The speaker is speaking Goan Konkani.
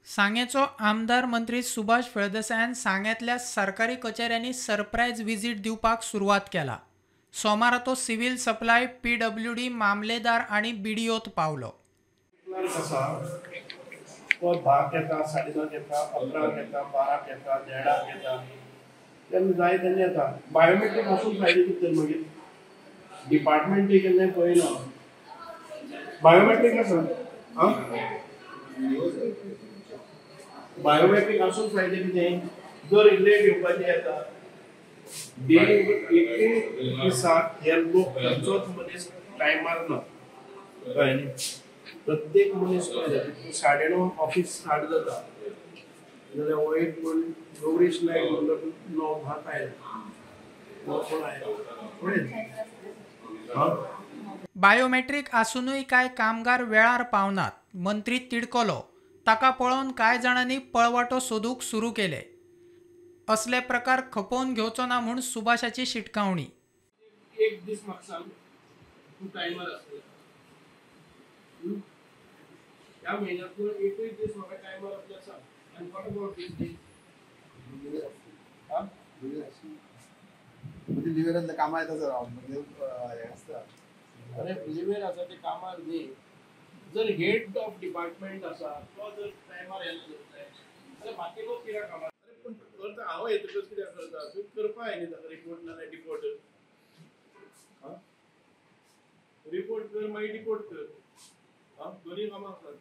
सांगेचो आमदार मंत्री सुभाष फळदेसायान सांग्यांतल्या सरकारी कचेऱ्यांनी सरप्रायज विजीट दिवपाक सुरवात केला. सोमारा तो सिव्हिल सप्लाय, पीडब्ल्यूडी, मामलेदार आनी बीडीओत पावलो. आसा तो 10 येता, 10:30 येता, 11 येता, 12 येता, 1:30 येता, तेन्ना जाय तेन्ना येता. बायोमेट्रीक आसून फायदे कितें मागीर डिपार्टमेंट केन्ना पळयना. बायोमेट्रीक आसा, आं बायोमेट्रीक आसून फायदे कितें? जर लेट येवपाचें येता एक दिसाक हे लोक खंयचोच मनीस टायमार ना, कळ्ळें न्ही? प्रत्येक मनीस पळयता 9:30 ऑफिस स्टार्ट जाता जाल्यार हो एक म्हण गौरीश नायक म्हणलो 9:10 आयलो, कोण आयलो पळय. बायोमेट्रीक आसुनूय कांय कामगार वेळार पावनात. मंत्री तिडकलो. ताका पळोवन कांय जाणांनी पळवाटो सोदूंक सुरू केले. असले प्रकार खपोवन घेवचो ना म्हूण सुभाषाची शिटकावणी. एक दीस म्हाका सांग, तूं टायमार आसतलो ह्या म्हयन्यांतलो एकूय दीस म्हाका टायमार आसल्यार सांग. आनी what about these days? म्हणजे लिव्हरांतल्या कामां येता सर, म्हणजे हें आसता. अरे लिव्हर आसा ते कामार न्ही, जर हेड ऑफ डिपार्टमेंट आसा तो जर टायमार येना जाय जाल्यार बाकी लोक कित्याक कामार? अरे पूण करता हांव येतकच कित्याक करता? तूं करपा जाय न्ही ताका रिपोर्ट ना जाल्यार डिपोर्ट. आं रिपोर्ट कर मागीर डिपोर्ट कर. आं दोनूय कामां आसात.